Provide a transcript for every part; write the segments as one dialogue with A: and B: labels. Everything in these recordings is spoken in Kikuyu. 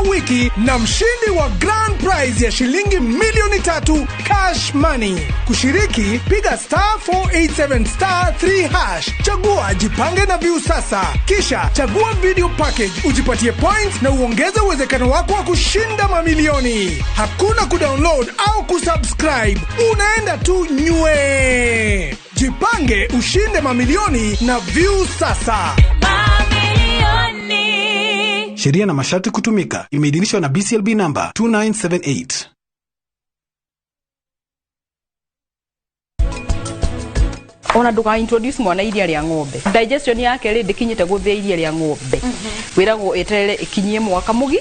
A: wiki na mshindi wa grand prize ya shilingi 3,000,000 cash money. Kushiriki, piga *487 *3#. Chagua Jipange na Viusasa, kisha chagua video package, ujipatie points na uongeze uwezekano wako wa kushinda mamilioni. Hakuna kudownload au kusubscribe, unaenda tu nywe. Jipange ushinde mamilioni na Viusasa.
B: Mamilioni.
C: Sheria na masharti kutumika. Imeidhinishwa na BCLB number 2978.
D: Ona nduka introduce mwana iria ria ng'ombe. Digestion yake ri ndikinyite guthia iria ria ng'ombe. Wiragwo eterere ikinyie mwaka mugi.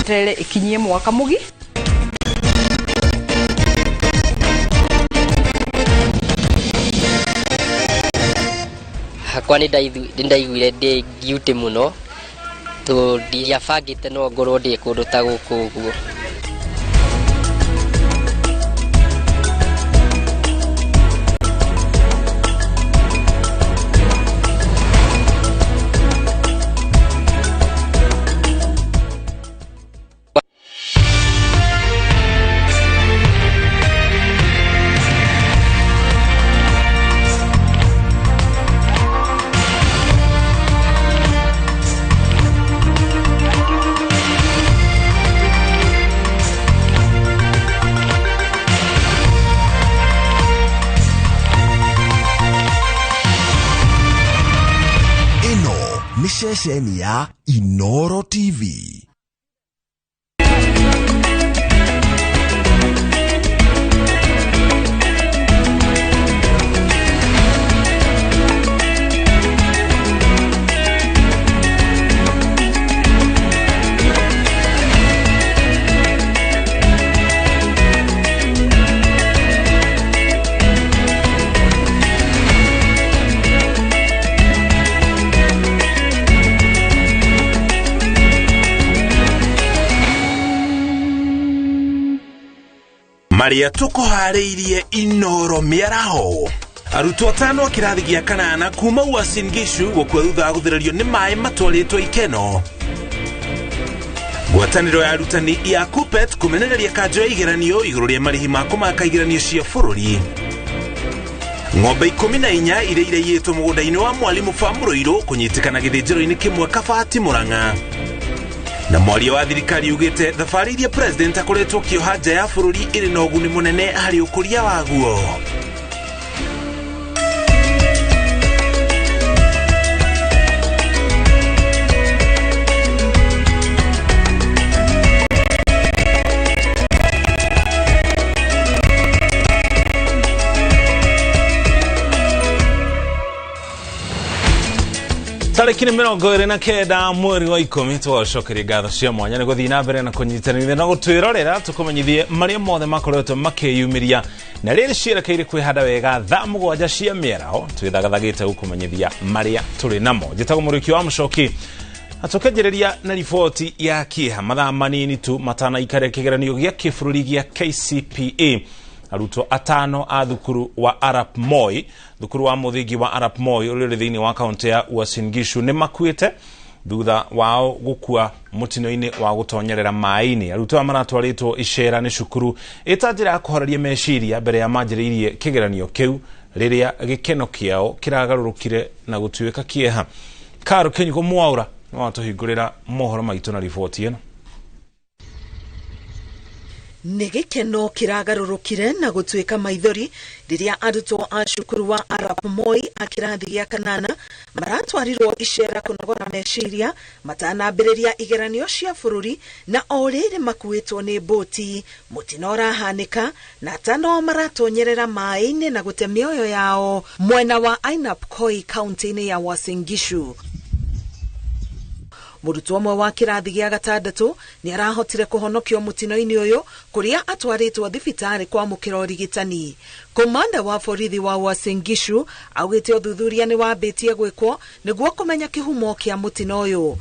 D: Eterere ikinyie mwaka mugi.
E: Hakwa ni ndaiguire ndi guilty muno to ndiabangite no ngorwo ndi kundu ta guku uguo.
F: Ceceni ya Inoro TV.
G: Maria tukuharĩirie Inoro mĩaraho. Arutwo atano a kĩrathi gĩa kanana kuma Uasin Gishu gũkua thutha wa gũthererio nĩ maĩ matwarĩtwo ikeno. Ngwatanĩro ya arutani ya KUPPET kũmenereria kanjo ya igeranio igũrũ rĩa marĩhi ma kũmaka igeranio cia bũrũri. Ng'ombe 14 iria iraiyĩtwo mũgũnda-inĩ wa mwalimu Famũrũirũ kũnyitĩkana gĩthĩnjĩro-inĩ kĩmwe Kabati Murang'a. Na mwaria wa thirikari ugite thabarĩ iria president akoretwo akĩoha nja ya bũrũri ĩrĩ na ũguni mũnene harĩ ũkũria waguo.
H: Tarĩki nĩ 29 mweri wa 10 tũgacokeria ngatho cia mwanya nĩ gũthiĩ na mbere na kũnyitanĩra na gũtwĩrorera tũkũmenyithie marĩa mothe makoretwo makĩyumĩria na rĩrĩ cierekeire kwĩhanda wega thaa 7 cia mĩaraho twĩthagathagĩte gũkũmenyithia marĩa tũrĩ namo. Njĩtagwo Mũrĩki wa Mũcoki na tũkĩanjĩrĩria na riboti ya kĩeha mathaa manini tu matanaikaria kĩgeranio gĩa kĩbũrũri gĩa KCPE. Arutwo atano a thukuru wa Arap Moi, thukuru wa mũthingi wa Arap Moi ũrĩa ũrĩ thĩinĩ wa kaunti ya Uasin Gishu nĩ makuĩte thutha wao gũkua mũtino-inĩ wa gũtonyerera maĩ-inĩ. Arutwo aya maratwarĩtwo icera nĩ cukuru ĩta njĩra ya kũhoreria meciria mbere ya manjĩrĩirie kĩgeranio kĩu rĩrĩa gĩkeno kĩao kĩragarũrũkire na gũtuĩka kĩeha. Karo Kĩnyugo Mwaura nĩ watũhingũrĩra mohoro maitũ na riboti ĩno.
I: Nĩ gĩkeno kĩragarũrũkire na gũtuĩka maithori rĩrĩa arutwo a cukuru wa Arap Moi a kĩrathi gĩa kanana maratwarirwo icera kũnogora meciria matanambĩrĩria igeranio cia bũrũri na o rĩrĩ makuĩtwo nĩ mbũti. Mũtino ũrahanĩka na atano maratonyerera maĩ-inĩ na gũte mĩoyo yao mwena wa Ainabkoi kaunti-inĩ ya Uasin Gishu. Mũrutwo ũmwe wa kĩrathi gĩa gatandatũ nĩ arahotire kũhonokio mũtino-inĩ ũyũ kũrĩa atwarĩtwo thibitarĩ kwamũkĩra ũrigitani. Komanda wa borithi wa Uasin Gishu augĩte ũthuthuria nĩ wambĩtie gwĩkwo nĩguo kũmenya kĩhumo kĩa mũtino ũyũ.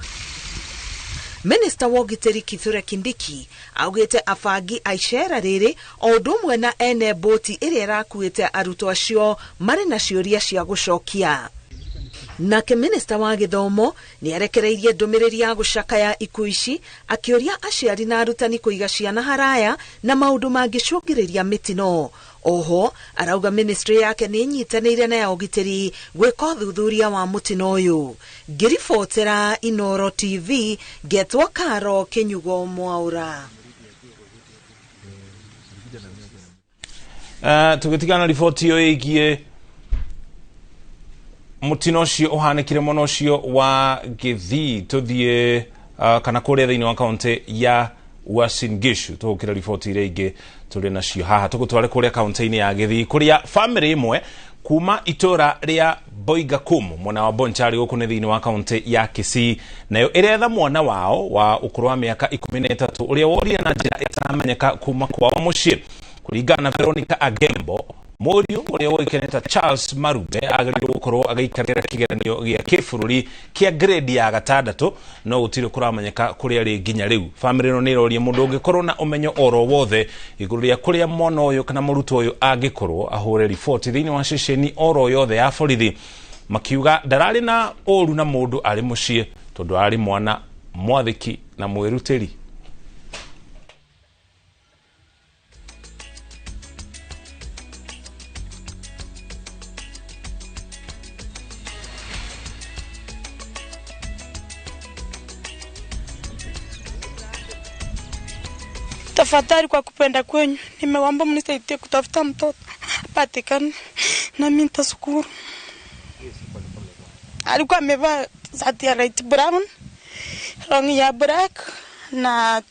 I: Minista wa ũgitĩri Kithure Kindiki augĩte abangi a icera rĩrĩ o ũndũ ũmwe na ene mbũti ĩrĩa ĩrakuĩte arutwo acio marĩ na ciũria cia gũcokia. Nake minista wa gĩthomo nĩ arekereirie ndũmĩrĩri ya gũcakaya ikuũ ici akĩũria aciari na arutani kũiga ciana haraya na maũndũ mangĩcũngĩrĩria mĩtino. Oho arauga ministry yake nĩ ĩnyitanĩire na ya ũgitĩri gwĩka ũthuthuria wa mũtino ũyũ. Ngĩribotera Inoro TV ngetwo Karo Kinyugo Mwaura.
H: Tũgĩtigana riboti ĩyo ĩgiĩ mũtino ũcio ũhanĩkire mũno ũcio wa Gĩthii, tũthiĩ kana kũrĩa thĩinĩ wa kaũntĩ ya Uasin Gishu tũgũkĩra riboti iria ingĩ tũrĩ nacio haha. Tũgũtware kũrĩa kaũntĩ-inĩ ya Gĩthii kũrĩa bamĩrĩ ĩmwe kuma itũra rĩa Boigakum mwena wa Bonchari gũkũ nĩ thĩinĩ wa kaũntĩ ya Kisii nayo ĩretha mwana wao wa ũkũrũ wa mĩaka 13 ũrĩa worire na njĩra ĩtaramenyeka kuma kwao mũciĩ. Kũringana na Veronica Agembo, mũriũ ũrĩa ũĩkaine ta Charles Marube agĩrĩirwo gũkorwo agĩikarĩra kĩgeranio gĩa kĩbũrũri kĩa grade ya 6 no gũtirĩ kũramenyeka kũrĩa rĩ nginya rĩu. Bamĩrĩ ĩno nĩ ĩroria mũndũ ũngĩkorwo na ũmenyo oro wothe igũrũ rĩa kũrĩa mwana ũyũ kana mũrutwo ũyũ angĩkorwo ahũre riboti thĩinĩ wa ceceni oro yothe ya borithi, makiuga ndararĩ na ũru na mũndũ arĩ mũciĩ tondũ arĩ mwana mwathĩki na mwĩrutĩri.
B: Tafadhali, kwa kupenda kwenyu, nimewaomba mnisaidie kutafuta mtoto apatikane, na mimi nitashukuru. Alikuwa amevaa shati ya light brown, longi ya black na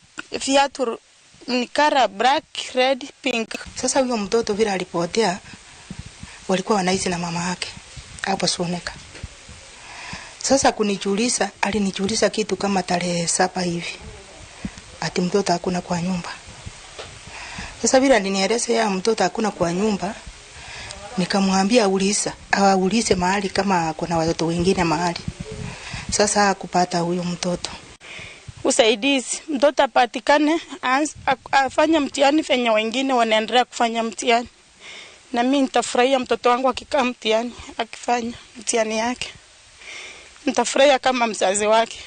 B: viatu ni color black, red, pink.
J: Sasa huyo mtoto vile alipotea, walikuwa wanaishi na mama yake hapo Soneka. Sasa kunijulisha, alinijulisha kitu kama tarehe 7 hivi, ati mtoto hakuna kwa nyumba. Sasa vile alinieleza ya mtoto hakuna kwa nyumba, nikamwambia auliza, aulize mahali kama kuna watoto wengine mahali. Sasa hakupata huyo mtoto.
B: Usaidizi, mtoto apatikane, afanye mtihani venye wengine wanaendelea kufanya mtihani. Na mimi nitafurahia mtoto wangu akikaa mtihani, akifanya mtihani yake. Nitafurahia kama mzazi wake.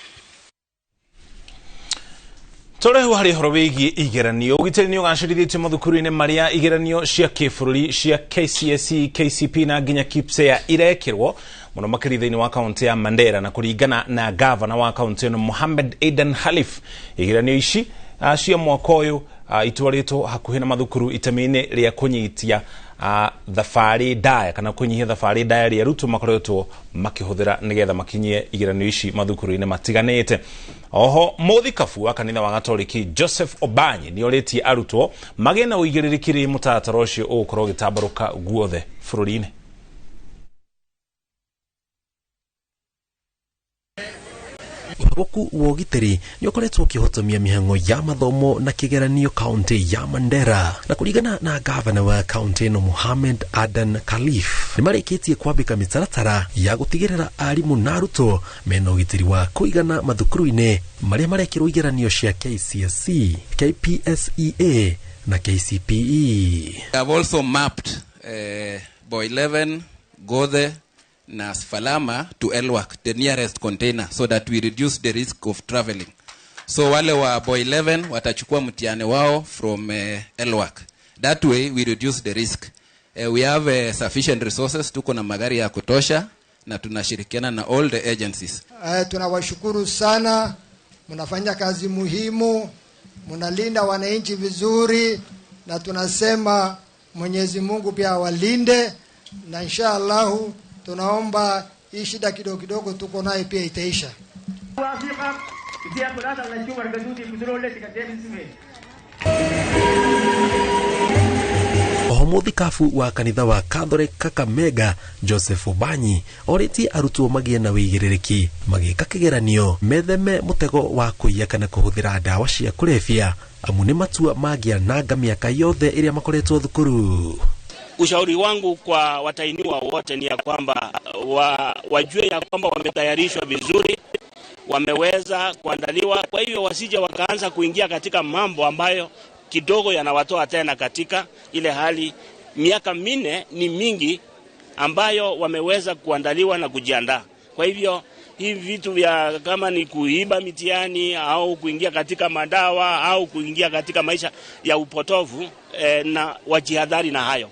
H: Tũrĩ harĩ ũhoro wĩgiĩ igeranio ũgitĩri nĩ ũgacĩrithĩtio mathukuru-inĩ marĩa igeranio cia kĩbũrũri cia KCSE, KCP na nginya KPSEA irekĩrwo mũno makĩria thĩinĩ wa kaũntĩ ya Mandera. Na kũringana na gavana wa kaũntĩ ĩno Mohamed Adan Khalif, igeranio ici cia mwaka ũyũ itwarĩtwo hakuhĩ na mathukuru itemi-inĩ rĩa kũnyitia thabarĩ ndaya kana kũnyihia thabarĩ ndaya rĩa arutwo makoretwo makĩhũthĩra nĩgetha makinyie igeranio ici mathukuru-inĩ matiganĩte. Oho mũthikabu wa kanitha wa Gatoliki Joseph Obanyi nĩ orĩtie arutwo magĩe na ũigĩrĩrĩki rĩrĩa mũtaratara ũcio ũgũkorwo ũgĩtambũrũka guothe bũrũri-inĩ.
F: Ũhoboku wa ũgitĩri nĩ ũkoretwo ũkĩhotomia mĩhang'o ya mathomo na kĩgeranio kaũntĩ ya Mandera. Na kũringana na gavana wa kaũntĩ ĩno Mohamed Adan Khalif, nĩ marĩkĩtie kwambĩka mĩtaratara ya gũtigĩrĩra arimũ na arutwo mena ũgitĩri wa kũigana mathukuru-inĩ marĩa marekĩrwo igeranio cia KCSE, KPSEA na KCPE.
K: I have also mapped Boy 11, Gothe na Sfalama to Elwak, the nearest container, so that we reduce the risk of traveling. So wale wa Boy 11 watachukua mtihani wao from Elwak. That way we reduce the risk. We have sufficient resources, tuko na magari ya kutosha na tunashirikiana na all the agencies.
L: Tunawashukuru sana, mnafanya kazi muhimu, mnalinda wananchi vizuri, na tunasema Mwenyezi Mungu pia awalinde, na inshallah tunaomba hii shida kidogo kidogo tuko naye pia itaisha.
F: Oho mũthikabu wa kanitha wa Catholic Kakamega Joseph Obanyi orĩtie arutwo magĩe na wĩigĩrĩrĩki magĩka kĩgeranio metheme mũtego wa kũiya kana kũhũthĩra ndawa cia kũrebia amu nĩ matua mangĩananga mĩaka yothe ĩrĩa makoretwo thukuru.
M: Ushauri wangu kwa watahiniwa wote ni ya kwamba wajue ya kwamba wametayarishwa vizuri, wameweza kuandaliwa, kwa hivyo wasije wakaanza kuingia katika mambo ambayo kidogo yanawatoa tena katika ile hali. Miaka 4 ni mingi ambayo wameweza kuandaliwa na kujiandaa. Kwa hivyo hivi vitu vya kama ni kuiba mitihani au kuingia katika madawa au kuingia katika maisha ya upotovu, na wajihadhari na hayo.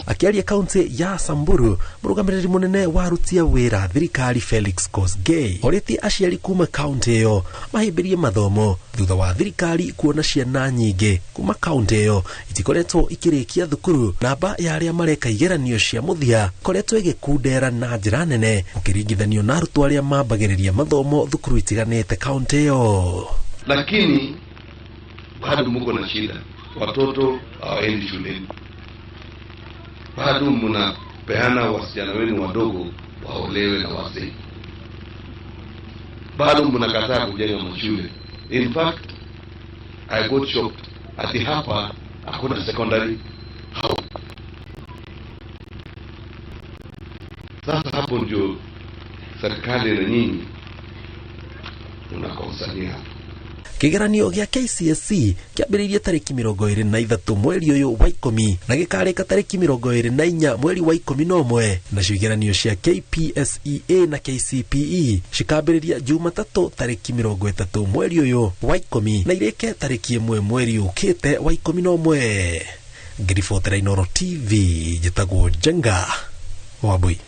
F: Akiaria kaunti ya Samburu, murugamiriri munene wa aruti a wira thirikari Felix Kosgei oritie aciari kuma kaunti iyo mahimbirie mathomo thutha wa thirikari kuona ciana nyingi kuma kaunti iyo itikoretwo ikirikia thukuru. Namba ya aria mareka igeranio cia muthia koretwo igikundera na njira nene ukiringithanio na arutwo aria mambagiriria mathomo thukuru itiganite kaunti iyo.
N: Lakini bado muko na shida, watoto hawaendi shuleni, bado mnapeana wasichana wenu wadogo waolewe na wazee, bado mnakataa kujenga mashule. In fact, I got shocked ati hapa hakuna secondary. How? Sasa hapo ndio serikali na nyinyi mnakosania.
F: Kigeranio gia KCSE kĩambĩrĩirie tarĩki 23 mweri ũyũ wa 10 na gĩkarĩka tarĩki 24 mweri wa 11, nacio igeranio cia KPSEA na KCPE cikambĩrĩria Jumatatũ tarĩki 30 mweri ũyũ wa 10 na irĩke tarĩki 1 mweri ũkĩte wa 11. Ngiribotera Inooro TV, njĩtagwo Njenga Wambui.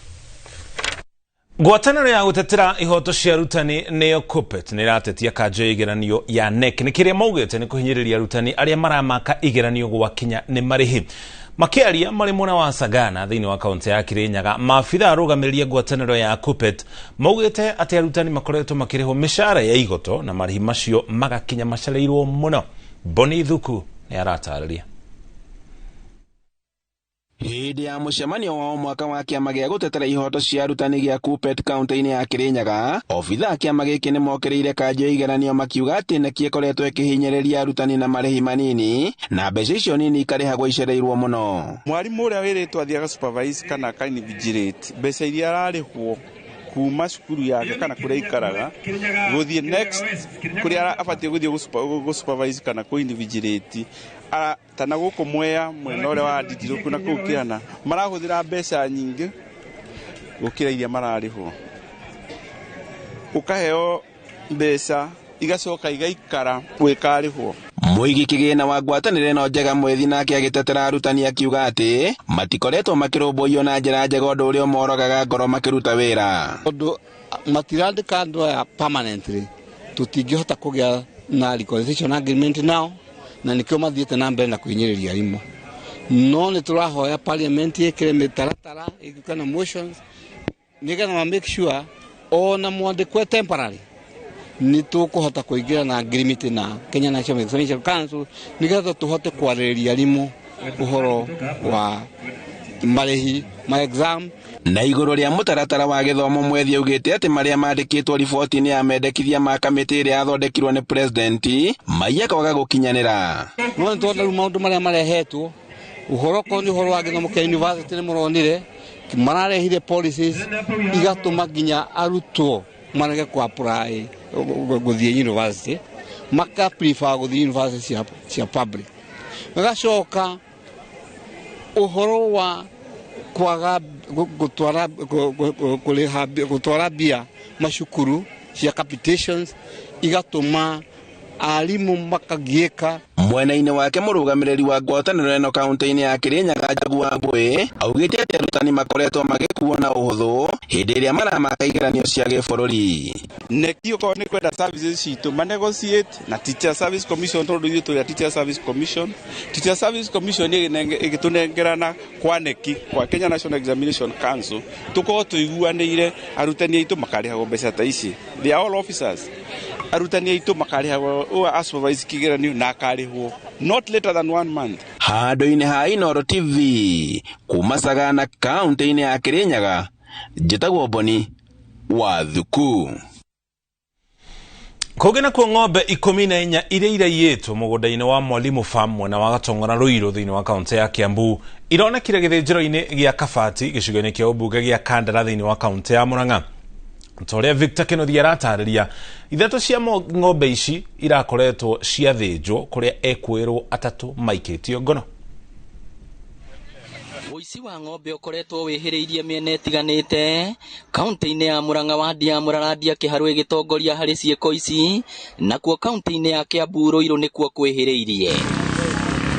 H: Ngwatanĩro ya gũtetera ihoto cia arutani nĩyo KUPPET nĩ ĩratetia kanjũ ya igeranio ya KNEC nĩ kĩrĩa maugĩte nĩ kũhinyĩrĩria arutani arĩa maramaka igeranio gwakinya nĩ marĩhi. Makĩaria marĩ mwena wa Sagana thĩinĩ wa kaunti ya Kirinyaga, maabitha arũgamĩrĩri a ngwatanĩro ya KUPPET maugĩte atĩ arutani makoretwo makĩrĩhwo mĩcara ya igoto na marĩhi macio magakinya macereirwo mũno. Boni Thuku nĩ aratarĩria.
O: Hĩndĩ ya mũcemanio wa mwaka wa kĩama gĩa gũtetera ihoto cia arutani gĩa KUPPET kaunti-inĩ ya Kirinyaga, obitha a kĩama gĩkĩ nĩmokĩrĩire kanjũ ya igeranio makiuga atĩ KNEC ĩkoretwo ĩkĩhinyĩrĩria arutani na marĩhi manini na mbeca icio nini ikarĩhagwo icereirwo mũno.
P: Mwarimũ ũrĩa wĩrĩtwo athiaga supervise kana aka-invigilate mbeca iria ararĩhwo kuma cukuru yake kana kũrĩa aikaraga gũthiĩ next kũrĩa abatiĩ gũthiĩ gũ-supervise kana kũ-invigilate tana gũkũ Mwea mwena ũrĩa wa Ndindirũku na kũu Kĩana marahũthĩra mbeca nyingĩ gũkĩra iria mararĩhwo. Ũkaheo mbeca igacoka igaikara gwĩkarĩhwo.
O: Mũigi kĩgĩna wa ngwatanĩro ĩno Njega Mwethi nake agĩtetera arutani akiuga atĩ matikoretwo makĩrũmbũiyo na njĩra njega ũndũ ũrĩa ũmorogaga ngoro makĩruta wĩra.
Q: Tondũ matirandĩka andũ aya permanently, tũtingĩhota kũgĩa na reconciliation agreement nao, na nĩkĩo mathiĩte na mbere na kũhinyĩrĩria arimũ. No nĩ tũrahoya parliament ĩkĩre mĩtaratara ĩgĩũka na motions nĩgetha ma make sure ona mwandĩkwe temporary nĩ tũkũhota kũingĩra na agreement na Kenya National Examination Council nĩgetha tũhote kwarĩrĩria arimũ ũhoro wa marĩhi ma exam.
O: Na igũrũ rĩa mũtaratara wa gĩthomo, Mwethi augĩte atĩ marĩa mandĩkĩtwo riboti-inĩ ya mendekithia ma kamĩtĩ ĩrĩa yathondekirwo nĩ president maiya kwaga gũkinyanĩra.
Q: No nĩ tuona rĩu maũndũ marĩa marehetwo ũhoro korwo nĩ ũhoro wa gĩthomo kĩa university nĩ mũronire mararehire policies igatũma nginya arutwo marege ku apply gũthiĩ university, maka prefer gũthiĩ university cia public. Magacoka ũhoro wa kwaga gũtwara mbia macukuru cia capitations igatũma arimũ makagiĩka.
O: Mwena-inĩ wake mũrũgamĩrĩri wa ngwatanĩro ĩno kaunti-inĩ ya Kirinyaga Njagu Wambui augĩte atĩ arutani makoretwo magĩkuo na ũhũthũ hĩndĩ ĩrĩa maramaka igeranio cia gĩbũrũri.
P: KNEC okorwo nĩ kwenda services citũ ma negotiate na Teacher Service Commission tondũ ithuĩ tũrĩ a Teacher Service Commission. Teacher Service Commission ĩgĩtũnengerana kwa KNEC kwa Kenya National Examination Council tũkorwo tũiguanĩire arutani aitũ makarĩhagwo mbeca ta ici. They are all officers. Arutani aitũ makarĩhagwo ũũ a supervise kĩgeranio na akarĩhwo not later than 1 month.
O: Handũ-inĩ ha Inooro TV kuma Sagana kaunti-inĩ ya Kirinyaga, njĩtagwo Boni wa Thuku.
H: Kũngĩ nakuo ng'ombe 14 iria iraiyĩtwo mũgũnda-inĩ wa Mwalimu Farm mwena wa Gatong'ora Ruiru thĩinĩ wa kaunti ya Kiambu ironekire gĩthĩnjĩro-inĩ gĩa Kabati gĩcigo-inĩ kĩa ũmbunge gĩa Kandara thĩinĩ wa kaunti ya Murang'a. Ta ũrĩa Victor Kĩnuthia aratarĩria, ithatũ cia ng'ombe ici irakoretwo ciathĩnjwo kũrĩa ekwĩrwo atatũ maikĩtio ngono.
R: Ũici wa ng'ombe ũkoretwo wĩhĩrĩirie mĩena ĩtiganĩte kaunti-inĩ ya Murang'a wadi ya Mũrarandia Kĩharũ ĩgĩtongoria harĩ ciĩko ici, nakuo kaunti-inĩ ya Kiambu Ruiru nĩkuo kwĩhĩrĩirie.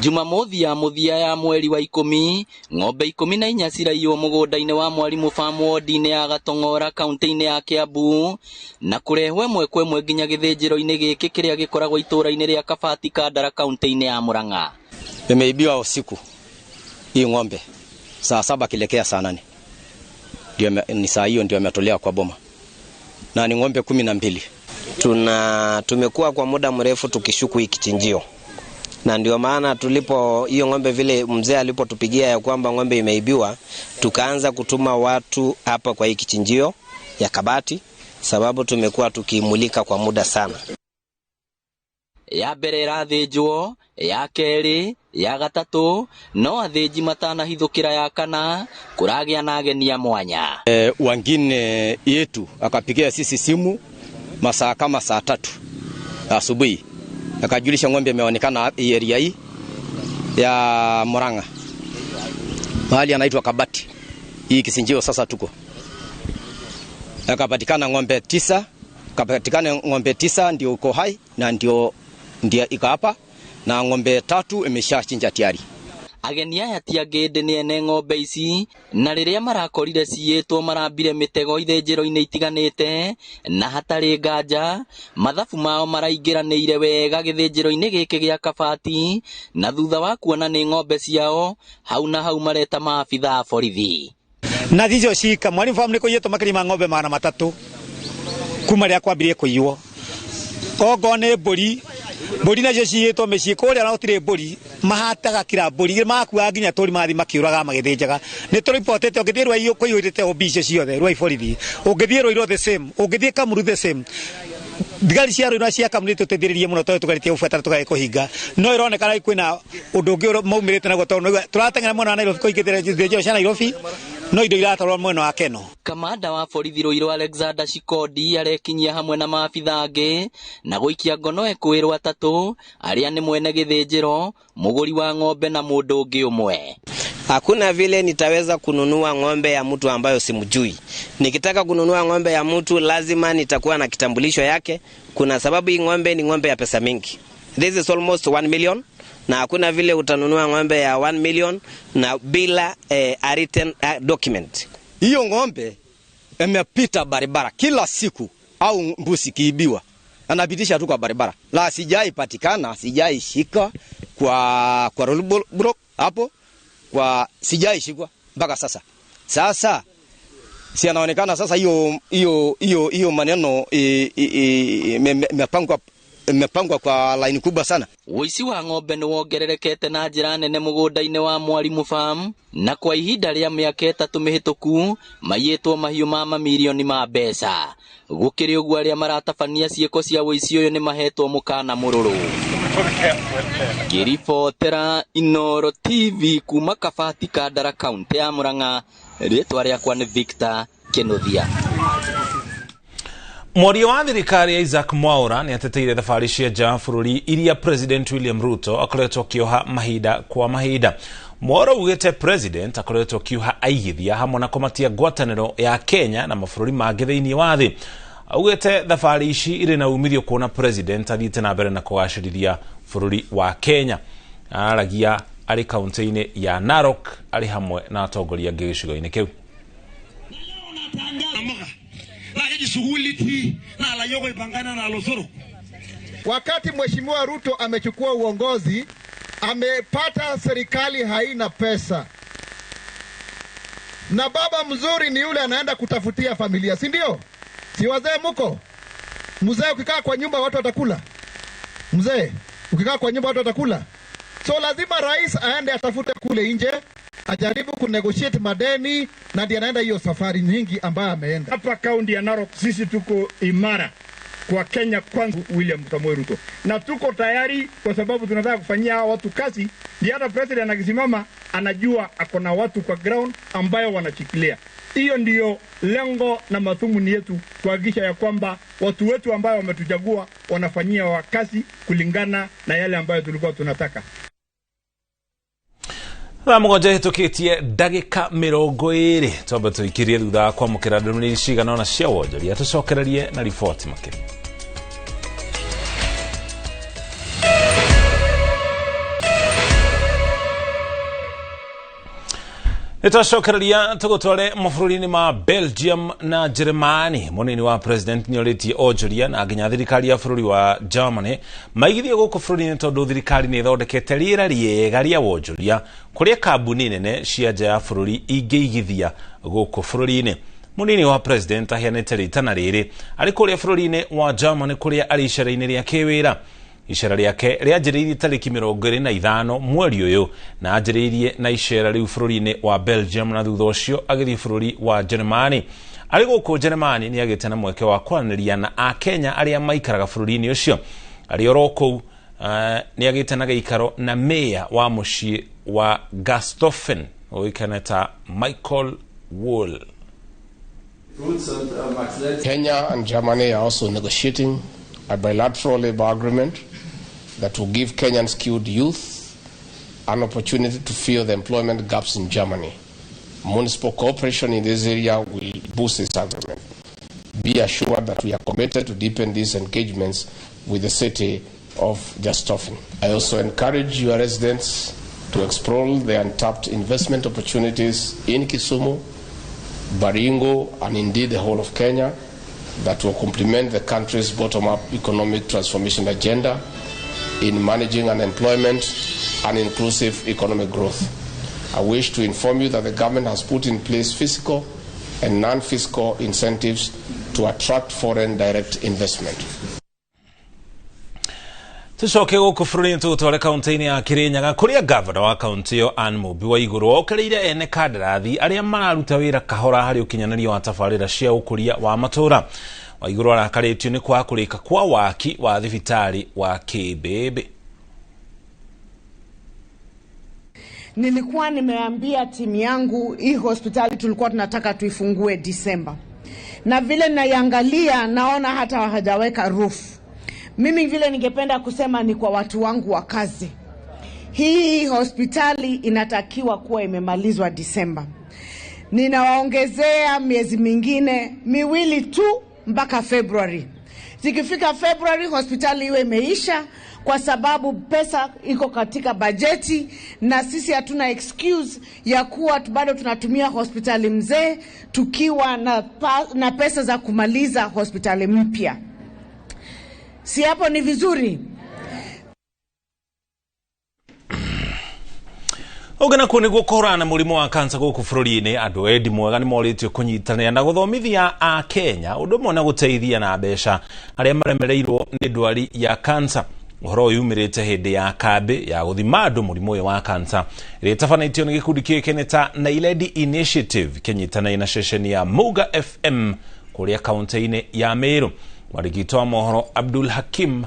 R: Jumamothi ya mũthia ya mweri wa 10 ng'ombe 14 ciraiywo mũgũnda-inĩ wa Mwalimu Farm wodi-inĩ ya Gatong'ora kaunti-inĩ ya Kiambu na kũrehwo ĩmwe kwa ĩmwe nginya gĩthĩnjĩro-inĩ gĩkĩ kĩrĩa gĩkoragwo itũũra-inĩ rĩa Kabati Kandara kaunti-inĩ ya Murang'a.
S: Imeibiwa usiku hii ng'ombe saa 7 kilekea saa 8, ndio ni saa hiyo ndio ametolewa kwa boma, na ni ng'ombe 12.
T: Tumekuwa kwa muda mrefu tukishuku hiki kichinjio, na ndio maana tulipo hiyo ng'ombe vile mzee alipotupigia ya kwamba ng'ombe imeibiwa, tukaanza kutuma watu hapa kwa hii kichinjio ya Kabati, sababu tumekuwa tukimulika kwa muda sana.
R: Ya mbere ĩrathĩnjwo, ya kerĩ, ya gatatũ, no athĩnji matanahithũkĩra ya kana kũragĩa na ageni a mwanya.
S: Wengine yetu akapigia sisi simu masaa kama saa 3 asubuhi, akajulisha ng'ombe imeonekana area hii ya Murang'a, mahali anaitwa Kabati, hii kisinjio sasa tuko. Akapatikana ng'ombe 9, kapatikana ng'ombe 9 ndio uko hai na ndio iko hapa, na ng'ombe 3 imeshachinja tayari.
R: Ageni aya ti angĩ ĩndĩ nĩ ene ng'ombe ici, na rĩrĩa marakorire ciyĩtwo marambire mĩtego ithĩnjĩro-inĩ itiganĩte, na hatarĩ nganja mathabu mao maraingĩranĩire wega gĩthĩnjĩro-inĩ gĩkĩ gĩa Kabati, na thutha wa kuona nĩ ng'ombe ciao hau na hau mareta maabitha a borithi.
U: Na thicio cika Mwalimu Farm nĩ kũiyĩtwo makĩria ma ng'ombe 300 kuma rĩrĩa kwambirie kũiywo. Okorwo nĩ mbũri, mbũri nacio ciyĩtwo mĩciĩ kũrĩa, na gũtirĩ mbũri mahataga kira mbũri makuaga nginya tũri mathi makĩũraga magĩthĩnjaga. Nĩ tũribotete ũngĩthiĩ Ruai kũiyũrĩte ombi icio ciothe Ruai borithi, ũngĩthiĩ Ruiru the same, ũngĩthiĩ Kamuru the same. Thigari cia Ruiru na cia Kamuru tũteithĩrĩrie mũno tondũ tũgarĩtie gũbuatana tũgage kũhinga, no ĩronekana kwĩna ũndũ ũngĩ maumĩrĩte naguo tondũ tũrateng'era mwena wa Nairobi kũingĩra ithĩnjĩro cia Nairobi, no indo iratwarwo mwena wa Keno.
R: Kamanda wa borithi Ruiru Alexander Shikodi arekinyia hamwe na maabitha angĩ na gũikia ngono ekwĩrwo 3 arĩa nĩ mwene gĩthĩnjĩro, mũgũri wa ng'ombe na mũndũ ũngĩ ũmwe.
T: Hakuna vile nitaweza kununua ng'ombe ya mtu ambayo simjui. Nikitaka kununua ng'ombe ya mtu lazima nitakuwa na kitambulisho yake. Kuna sababu hii ng'ombe ni ng'ombe ya pesa mingi. This is almost 1 million. Na hakuna vile utanunua ng'ombe ya 1 million na bila a written document.
S: Hiyo ng'ombe imepita barabara kila siku, au mbuzi kiibiwa anapitisha tu kwa barabara. La sijai patikana, sijai shika kwa roadblock hapo, kwa sijai shikwa mpaka sasa. Sasa si anaonekana sasa hiyo maneno imepangwa kwa line kubwa sana.
R: Ũici wa ng'ombe nĩ wongererekete na njĩra nene mũgũnda-inĩ wa Mwalimu Farm, na kwa ihinda rĩa mĩaka 3 mĩhĩtũku maiyĩtwo mahiũ ma mamirioni ma mbeca. Gũkĩrĩ ũguo arĩa maratabania ciĩko cia ũici ũyũ nĩ mahetwo mũkana mũrũrũ. Ngĩribotera Inooro TV kuma Kabati Kandara kaunti ya Murang'a, rĩtwa rĩakwa nĩ Victor Kĩnuthia.
H: Mwaria wa thirikari Isaac Mwaura nĩ ateteire thabarĩ cia nja wa bũrũri iria President William Ruto akoretwo akĩoha mahinda kwa mahinda. Mwaura augĩte President akoretwo akĩoha aigithia hamwe na kũmatia ngwatanĩro ya Kenya na mabũrũri mangĩ thĩinĩ wa thĩ. Augĩte thabarĩ ici irĩ na umithio kuona President athiĩte na mbere na kũgacĩrithia bũrũri wa Kenya. Aragia arĩ kaunti-inĩ ya Narok arĩ hamwe na atongoria angĩ gĩcigo-inĩ kĩu.
V: Wakati Mheshimiwa Ruto amechukua uongozi, amepata serikali haina pesa. Na baba mzuri ni yule anaenda kutafutia familia, si ndio? Si wazee muko? Mzee ukikaa kwa nyumba watu watakula. Mzee ukikaa kwa nyumba watu watakula. So lazima rais aende atafute kule nje, ajaribu kunegotiate madeni, na ndiye anaenda hiyo safari nyingi ambayo ameenda.
W: Hapa kaunti ya Narok sisi tuko imara kwa Kenya Kwanza William Samoei Ruto, na tuko tayari kwa sababu tunataka kufanyia hawa watu kazi. Ndiye hata president akisimama anajua ako na watu kwa ground ambayo wanashikilia. Hiyo ndiyo lengo na madhumuni yetu, kuhakikisha ya kwamba watu wetu ambao wametuchagua wanafanyia kazi kulingana na yale ambayo tulikuwa tunataka.
H: Thaa 7 hĩtũkĩtie ndagĩka 20 twambe tũikirie thutha wa kwamũkĩra ndũmĩrĩri cigana ũna cia wonjoria tũcokererie na riboti makĩria. Nĩtwacokereria tũgũtware mabũrũri-inĩ ma Belgium na Jeremani. Mũnini wa president nĩorĩtie onjoria na nginya thirikari ya bũrũri wa Germany maigithie gũkũ bũrũri-inĩ tondũ thirikari nĩ ĩthondekete rĩera rĩega rĩa wonjoria kũrĩa kambuni nene cia nja ya bũrũri ingĩigithia gũkũ bũrũri-inĩ. Mũnini wa president aheanĩte rĩtana rĩrĩ arĩ kũrĩa bũrũri-inĩ wa Germany kũrĩa arĩ icera-inĩ rĩa kĩwĩra. Icera rĩake rĩanjĩrĩirie tarĩki 25 mweri ũyũ na anjĩrĩirie na icera rĩu bũrũri-inĩ wa Belgium na thutha ũcio agĩthiĩ bũrũri wa Jeremani. Arĩ gũkũ Jeremani nĩ agĩte na mweke wa kwaranĩria na Akenya arĩa maikaraga bũrũri-inĩ ũcio. Arĩ oro kũu nĩ agĩte na gĩikaro na meya wa mũciĩ wa Gastofen ũĩkaine ta Michael Wohl.
A: Kenya and Germany are also negotiating a bilateral labor agreement that will give Kenyan skilled youth an opportunity to fill the employment gaps in Germany. Municipal cooperation in this area will boost this agreement. Be assured that we are committed to deepen these engagements with the city of Gersthofen. I also encourage your residents to explore the untapped investment opportunities in Kisumu, Baringo, and indeed the whole of Kenya that will complement the country's bottom-up economic transformation agenda in managing unemployment and inclusive economic growth. I wish to inform you that the government has put in place fiscal and non-fiscal incentives to attract foreign direct investment.
H: Tucoke gũkũ bũrũri-inĩ tũgũtware kaunti-inĩ ya Kirinyaga kũrĩa gavana wa kaunti ĩyo Anne Mũmbi wa Igũrũ okereire ene kandarathi arĩa mararuta wĩra kahora harĩ ũkinyanĩria wa tabarĩra cia ũkũria wa matũũra. Waigũrũ arakarĩtio nĩ kwaga kũrĩka kwa waki wa thibitarĩ wa Kĩmbĩmbĩ.
C: Nilikuwa nimeambia timu yangu hii hospitali tulikuwa tunataka tuifungue Disemba, na vile naiangalia naona hata hawajaweka roof. Mimi vile ningependa kusema ni kwa watu wangu wa kazi, hii hospitali inatakiwa kuwa imemalizwa Disemba. Ninawaongezea miezi mingine miwili tu mpaka February. Zikifika February hospitali iwe imeisha, kwa sababu pesa iko katika bajeti na sisi hatuna excuse ya kuwa bado tunatumia hospitali mzee tukiwa na pesa za kumaliza hospitali mpya. Si hapo ni vizuri?
H: Ũngĩ nakuo nĩguo kũhũrana na mũrimũ wa kansa gũkũ bũrũri-inĩ, andũ endi mwega nĩ morĩtio kũnyitanĩra na gũthomithia a Kenya ũndũ ũmwe na gũteithia na mbeca arĩa maremereirwo nĩ ndwari ya kansa. Ũhoro ũyũ umĩrĩte hĩndĩ ya kambĩ ya gũthima andũ mũrimũ ũyũ wa kansa ĩrĩa ĩtabanĩtio nĩ gĩkundi kĩũĩkaine ta Nailedi Initiative kĩnyitanĩire na ceceni ya Muga FM kũrĩa kaunti-inĩ ya Meru. Mwandĩki wa mohoro Abdul Hakim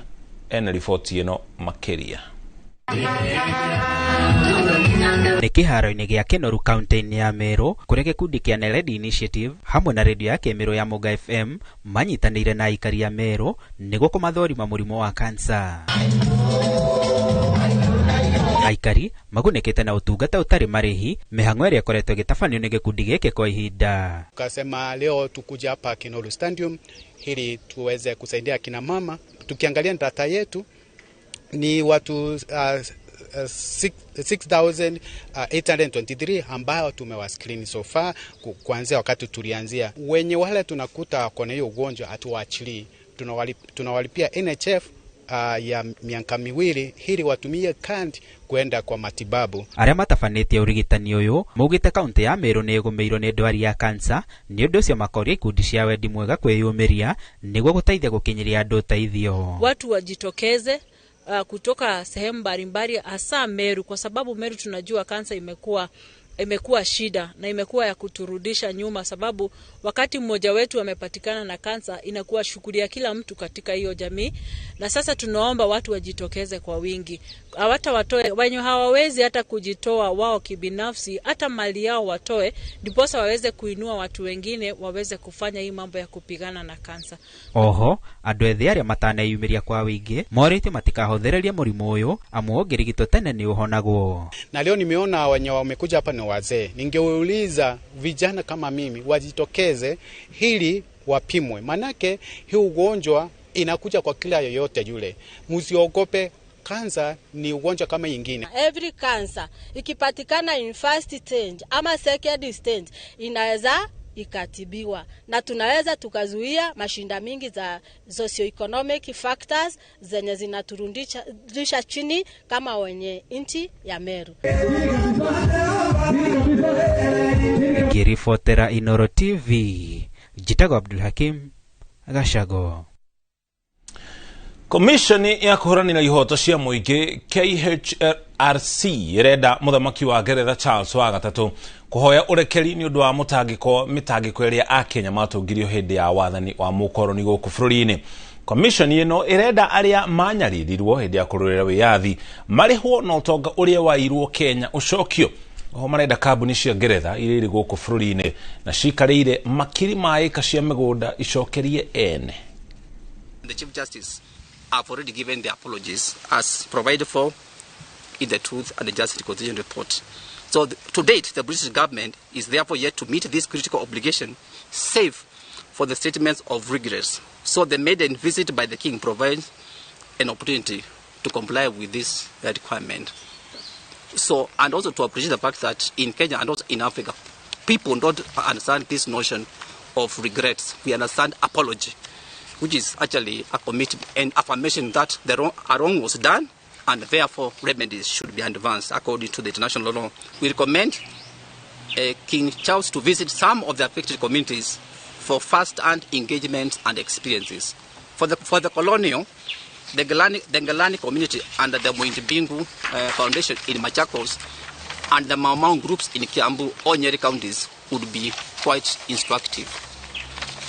H: ena riboti ĩno makĩria.
D: Nĩ kĩharo-inĩ gĩa Kĩnoru kaunti-inĩ ya Meru kũrĩa gĩkundi kĩa Naledi Initiative hamwe na redio ya Kĩmĩrũ ya Muga FM manyitanĩire na aikari a Meru nĩguo kũmathũrima mũrimũ wa kansa. Aikari magunĩkĩte na ũtungata ũtarĩ marĩhi mĩhang'o ĩrĩa ĩkoretwo ĩgĩtabanio nĩ gĩkundi gĩkĩ kwa ihinda.
X: Tukasema leo tukuja hapa Kinoru Stadium ili tuweze kusaidia kina mama. Tukiangalia data yetu ni watu 6,823 ambao tumewa screen so far kuanzia wakati tulianzia. Wenye wale tunakuta kwa hiyo ugonjwa hatuwaachilii, tunawalipia NHF ya miaka miwili ili watumie kandi kwenda kwa matibabu.
D: Arĩa matabanĩtie ũrigitani ũyũ maugĩte kaunti ya Meru nĩ ĩgũmĩirwo nĩ ndwari ya kansa, nĩ ũndũ ũcio makoria ikundi cia wendi mwega kwĩyũmĩria nĩguo gũteithia gũkinyĩria andũ ũteithio.
Y: Watu wajitokeze kutoka sehemu mbalimbali hasa Meru, kwa sababu Meru tunajua kansa imekuwa
E: Imekuwa shida na imekuwa ya kuturudisha nyuma, sababu wakati mmoja wetu amepatikana na kansa inakuwa shughuli ya kila mtu katika hiyo jamii. Na sasa tunaomba watu wajitokeze kwa wingi, hata watoe wenye hawawezi hata kujitoa wao kibinafsi, hata mali yao watoe, ndiposa waweze kuinua watu wengine waweze kufanya hii mambo ya kupigana na kansa.
D: Oho andũ ethĩ arĩa mataneyumĩria kwa wĩingĩ morĩtio matikahũthĩrĩrie mũrimũ ũyũ amu ũngĩrigitwo tene nĩ ũhonagwo.
X: Na leo nimeona wenye wamekuja hapa ni wazee. Ningeuliza vijana kama mimi wajitokeze ili wapimwe, manake hii ugonjwa inakuja kwa kila yoyote yule. Msiogope, kansa ni ugonjwa kama ingine.
G: Every cancer ikipatikana in first stage ama second stage inaweza ikatibiwa, na tunaweza tukazuia mashinda mingi za socioeconomic factors zenye zinaturudisha chini kama wenye nchi ya Meru.
D: Ngĩribotera Inoro TV, njĩtagwo Abdul Hakim Gacago.
H: Komishoni ya kũhũranĩra ihoto cia mũingĩ KHRC ĩrenda mũthamaki wa Ngeretha Charles wa gatatũ kũhoya ũrekeri nĩ ũndũ wa mĩtangĩko ĩrĩa akenya matũngirio hĩndĩ ya wathani wa mũkoroni gũkũ bũrũri-inĩ. Komishoni ĩno ĩrenda arĩa manyaririrwo hĩndĩ ya kũrũĩrĩra wĩyathi marĩhwo na ũtonga ũrĩa wairwo Kenya ũcokio. Oho marenda kambuni cia Ngeretha iria irĩ gũkũ bũrũri-inĩ na cikarĩire makiri ma ĩka cia mĩgũnda icokerie ene.
I: The Chief Justice have already given the apologies as provided for in the Truth and the Justice Reconciliation Report. So to date, the British government is therefore yet to meet this critical obligation, save for the statements of regrets. So the maiden visit by the King provides an opportunity to comply with this requirement. So, and also to appreciate the fact that in Kenya and also in Africa, people don't understand this notion of regrets. We understand apology, which is actually a commitment and affirmation that the wrong was done and therefore remedies should be advanced according to the international law. We recommend King Charles to visit some of the affected communities for first-hand engagements and experiences. For the colonial, the Galani community under the Muindibingu Foundation in Machakos and the Mau Mau groups in Kiambu or Nyeri counties would be quite instructive.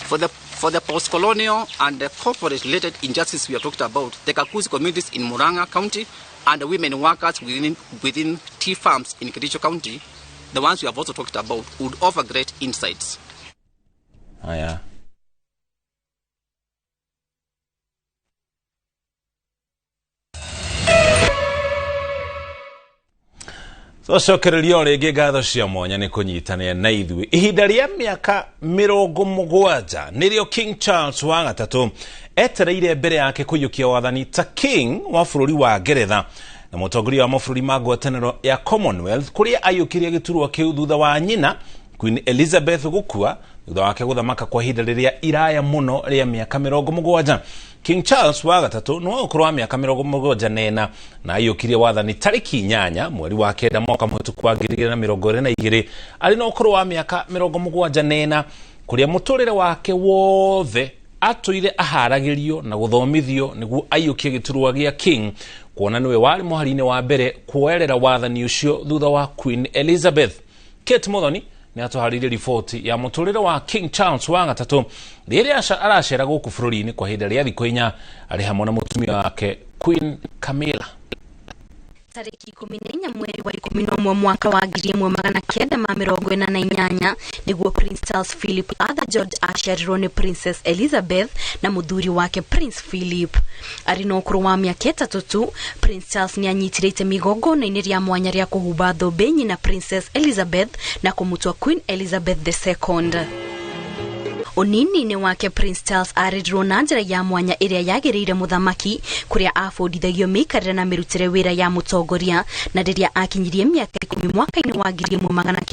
I: For the post-colonial and the corporate-related injustice we have talked about, the Kakuzi communities in Murang'a County and the women workers within tea farms in Kericho County, the ones we have also talked about, would offer great insights.
H: Yeah. Twacokereria rĩngĩ ngatho cia mwanya nĩ kũnyitanĩra na ithuĩ. Ihinda rĩa mĩaka 70 nĩrĩo King Charles wa gatatũ etereire mbere yake kũiyũkia wathani ta King wa bũrũri wa Ngeretha na mũtongoria wa mabũrũri ma ngwatanĩro ya Commonwealth, kũrĩa aiyũkirie gĩturwa kĩu thutha wa nyina Queen Elizabeth gũkua thutha wake gũthamaka kwa ihinda rĩrĩa iraya mũno rĩa mĩaka 70. King Charles wa gatatũ nĩ wa ũkũrũ wa mĩaka 74 na aiyũkirie wathani tarĩki 8 mweri wa 9 mwaka mũhĩtũku wa 2022 arĩ na ũkũrũ wa mĩaka 74, kũrĩa mũtũrĩre wake wothe atũire aharagĩrio na gũthomithio nĩguo aiyũkie gĩturwa gĩa King, kuona nĩwe warĩ mũhari-inĩ wa mbere kuoerera wathani ũcio thutha wa Queen Elizabeth. Kate Muthoni nĩ atũharĩirie riboti ya mũtũrĩre wa King Charles wa gatatũ rĩrĩa aracera gũkũ bũrũri-inĩ kwa ihinda rĩa thikũ 4 arĩ hamwe na mũtumia wake Queen Camilla.
J: Tarĩki 14 mweri wa 11 mwaka wa 1948 nĩguo Prince Charles Philip Arthur George aciarirwo nĩ Princess Elizabeth na mũthuri wake Prince Philip. Arĩ na ũkũrũ wa mĩaka 3 tu, Prince Charles nĩ anyitire itemi igongona-inĩ rĩa mwanya rĩa kũhumba thũmbĩ nyina Princess Elizabeth na kũmũtua Queen Elizabeth II. Ũnini-inĩ wake Prince Charles arerirwo na njĩra ya mwanya ĩrĩa yagĩrĩire mũthamaki, kũrĩa abundithagio mĩikarĩre na mĩrutĩre wĩra ya mũtongoria, na rĩrĩa akinyirie mĩaka 10 mwaka-inĩ wa 1900